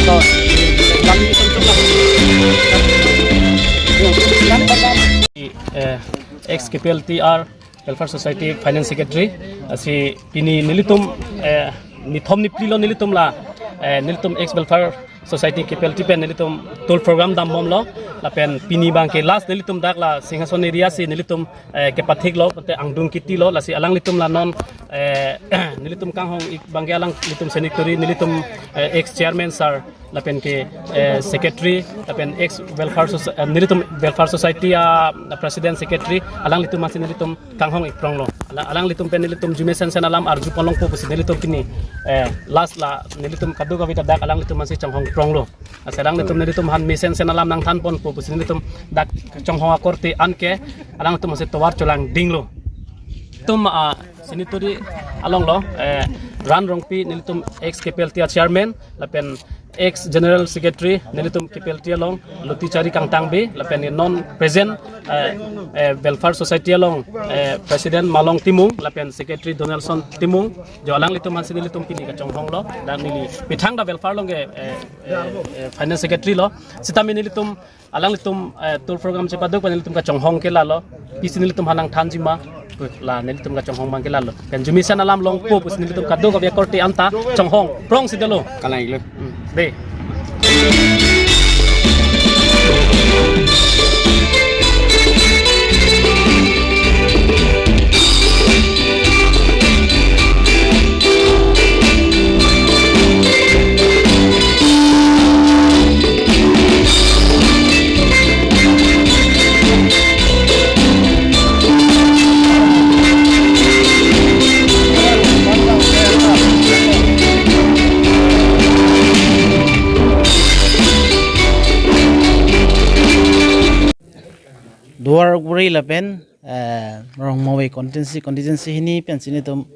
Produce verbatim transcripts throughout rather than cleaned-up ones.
Eh, ex K P L T R Welfare Society Finance Secretary, lasi pini nelitum, eh, nithom niphli lo nelitum la, eh, nelitum ex Welfare Society K P L T pen nelitum tour program dambomlo, lapen pini abangke last nelitum dak la Singhason area si nelitum, eh, kepathik lo, pute angdung kiti lo, lasi alanglitum la non, eh, nelitum kanghong ik abangke alanglitum signatory, nelitum, eh, ex chairman sir, lapen ke, eh, secretary, lapen ex welfare soci-, eh, nelitum welfare society a president secretary, alanglitum aphansi nelitum kanghong ik pronglo. Alang, alanglitum pen nelitum arju mesen sen alam arjupon longpo pusi nelitum pini, eh, last la nelitum kadokave ta dak alanglitum aphansi chonghong pronglo. Lasi alanglitum nelitum aphan mesen sen alam nangthanponpo pusi nelitum dak chonghong akorte anke alanglitum aphansi tovar cholangdinglo. Nelitum, ah, signatory along lo, eh, Ran Rongpi, nelitum ex K P L T a chairman, lapen ex general secretary nelitum K P L T along Luti Chari Kangtangbe, lapen non present, eh, eh, welfare society along, eh, president Malong Timung, lapen secretary Donaldson Timung, jo alanglitum aphansi nelitum pini kachonghonglo, dan neli methang ta welfare along ke, eh, eh, eh, finance secretary lo, sitame nelitum alanglitum, eh, tour program chepaduk pen nelitum kachonghong ke lalo, pisi nelitum aphan nangthanji ma, la nelitum kachonghong abangke lalo. Pen arju mesen alam longpo pusi nelitum kadokave akorte anta chonghong prongsi dolo. Kalang iklo. Hmm. De. Duar Ukbri lapen, eh, Rongmawei constituency, constituency hini pensi nelitum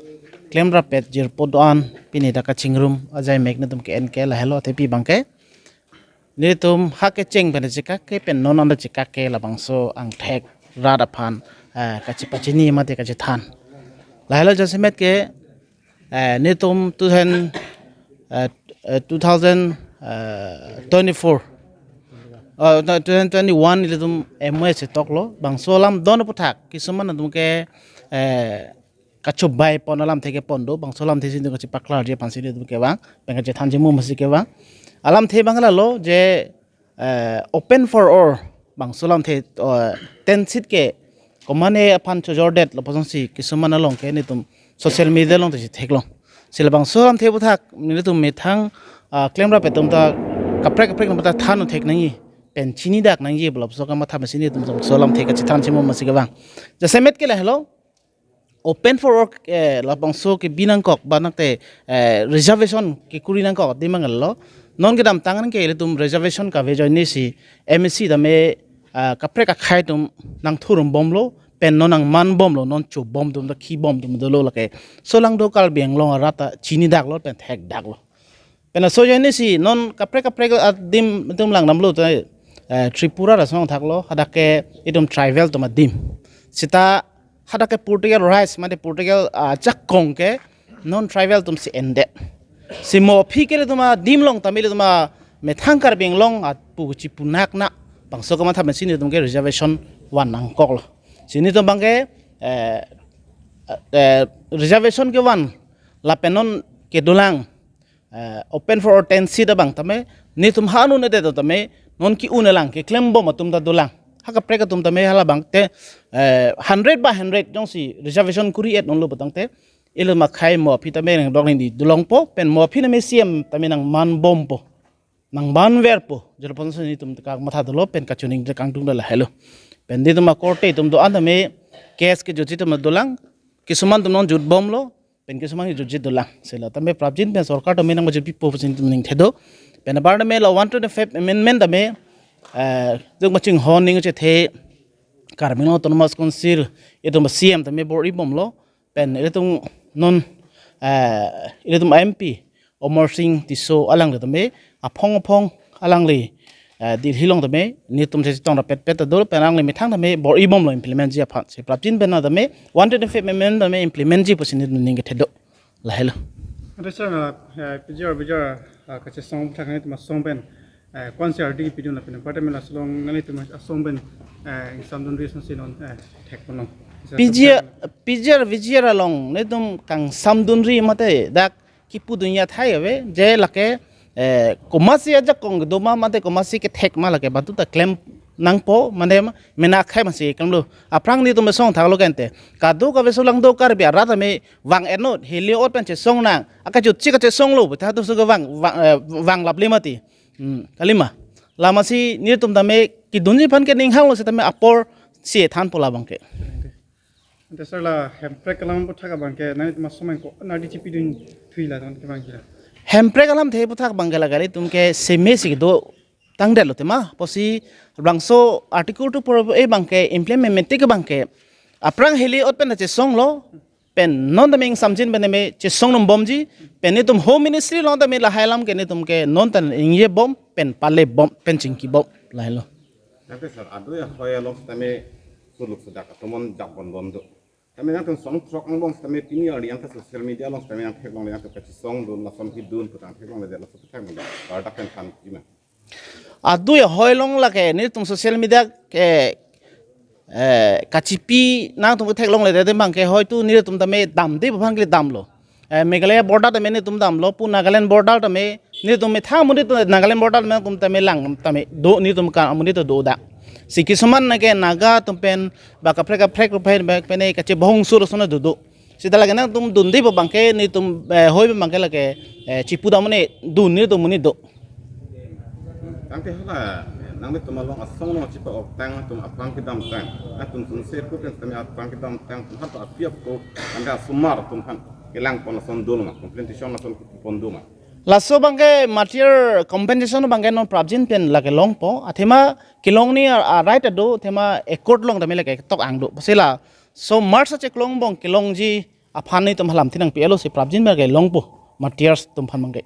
klemrap pet jirpo do-an pini ta kachingrum ajai mek nelitum ke-en ke lahelo, athepi abangke nelitum ha kecheng pen chekak ke pen non anta chekak ke labangso angthek rat aphan, eh, kachepachini mate kachethan. Lahelo jasemet ke, eh, nelitum two thousand, eh, eh, two thousand, eh, twenty-four, eh, no, twenty twenty-one nelitum M O A chetoklo, bangso alam don aputhak kisuman atum ke, eh, kachobai pon alamthe kepon do, bangso alamthe si nelitum kachepaklarji aphansi nelitum kevang, pen kachethanji mo masi kevang. Alamthe abang lalo je, eh, open for all, bangso alamthe, eh, tent seat ke komane aphan chojordet lapuson si kisuman along ke nelitum social media along ta chetheklong. Si labangso alamthe aputhak nelitum methang, ah, klemrap atum ta kaprek kaprek atum ta than thek nangji, pen chinidak nangji pu lapuson kamatha masi nelitum labangso alamthe kachethanji mo masi kevang. Jasemet ke lahelo, open for all, eh, labangso kebi nangkok ba nangte, eh, reservation kekuri nangkok adim abang lalo. Non kedamtang an ke ilitum reservation kave ajoine si M A C tame, ah, kaprek akhei atum nangthurumbomlo, pen non nangmanbomlo, non chobom atum ta khibom atum dolo lake. Laso along do Karbi Anglong arat ta chinidaklo pen thekdaklo. Pen laso ajoine si non kaprek kaprek adim atum langdamlo ta, eh, Tripura lason thaklo, hadak ke itum tribal atum adim. Seta hadak ke political rights mate political, ah, jakong ke non tribal atum si endet. Si mo aphi ke ilitum adim along tame ilitum amethang Karbi Anglong apu chipunak na bangso kamatha masi nelitum ke reservation van nangkoklo. Si nelitum abangke, eh, eh, reservation kevan lapen non kedolang, eh, open for all tent seat abang tame, nelitum ha-un-edet tame, non ki-un-elang, keklembom atum ta dolang. Ha kaprek atum tame halabangte, eh, hundred by hundred jongsi reservation kuri-et nonlo putangte, ilitum akhei mo aphi tame nangdok nangdi dolongpo, pen mo aphi tame C M tame nangmanbompo, nangmanverpo, jolo ponso nelitum kamatha dolo, pen kachiningje kangtung dolo helo. Pen nelitum akorte atum do-an tame case kejutji atum dolang, kisuman atum non jutbomlo, pen kisuman kejutji dolang. Si la tame prapjin pen sorkar tame nangmajutpipo pusi nelitum ningthedo. Pen apar tame la one twenty-five amendment tame, eh, itum kachinghon ning chethe Karbi Anglong Autonomous Council itum C M tame bor-ibomlo. Pen ilitum non, eh, ilitum M P Amarsing Tisso alangli tame aphong aphong alangli, eh, Delhi along tame nelitum chetong rapet pet ta dolo, pen alangli methang tame bor-ibomlo implement ji aphan. Si prapjin pen tame one twenty-five amendment tame implement ji pusi nelitum ning kethedo. Lahelo. Ante sir, eh, pijor pijor ah, kachesong aputhak nanglitum asong pen, eh, ko-ansi ardi pidun lapen apartment laso along nanglitum asong pen, eh, ingsamdunri asonsi non, eh, thekponlong. P G R, P G R V G R along nelitum kangsamdunri mate dak kipudun athai ave, je lake, eh, komatsi ajakong kedo ma mate komatsi kethek ma lake batu ta klem nangpo, mane mena akhei masi klemlo. Aphrang nelitum asong thaklo kente. Kadokave aso along do Karbi arat tame vang-et non, heli ot pen chesong nang. Akachotsi kachesonglo, beta tu suka vang, vang, eh, vang lapli mati. Hmm, kalima. Lasi nelitum tame kedunji aphan ke ning hanglo setame apor si thanpo labang ke. Ante sir, la hemprek alam aputhak abang ke nanglitum asong pen ko-an ardi chipidun thuila tangte abang ke? Hemprek alamthe aputhak abang ke la kali atum ke seme si do tangdetlo tema. Pusi labangso Article two four A abang ke implement tik abang ke aphrang heli ot pen chesonglo, pen non tame ingsamjin pen tame chesong nonbomji, pen nelitum Home Ministry along tame lahai alam ke nelitum ke non ta ingjebom pen palebom pen chingkibom lahailo. Tangte sir, adui ahoi along tame suluk sudak atum on jakbon bom do. Tame nangtum song throk angbong tame pini arni anta social media along tame nangtheklongle, nangtum kachesongdun lason hidun putang theklongle, laso aputhak nang bardak pen thanji ma? Adui ahoi along lake nelitum social media ke, eh, kachipi nangtum ketheklongle tame abang ke hoitu nelitum tame damde aphan ke damlo. Eh, Meghalaya border tame nelitum damlo, pu Nagaland border tame nelitum methang amonit atum Nagaland border tame nangtum tame lang tame do, nelitum ka amonit atum do dak. Si kisuman nake Naga atum pen ba kaprek kaprek rupai ba pene kachebohong sur sona do do. Seta lake nangtum dunde abang ke nelitum, eh, hoi abang ke lake, eh, chipu dam ne dun nelitum amonit do. Tangte hala nanglitum along asong along chipa-oktang atum aphrang kedamtang, atum atum se pu pen tame aphrang kedamtang atum hat api apo anda sumar atum aphan kelangpon lason dolo ma, complaint tison lason pon do ma? Laso abang ke material compensation abang ke non prapjin pen lake longpo, athema kelongni a, a right ado, athema accord along tame lake tok angdo. Pusi laso March acheklong angbong kelongji aphan nelitum halam thinang pilo si prapjin abang ke longpo, martyrs atum aphan abang ke.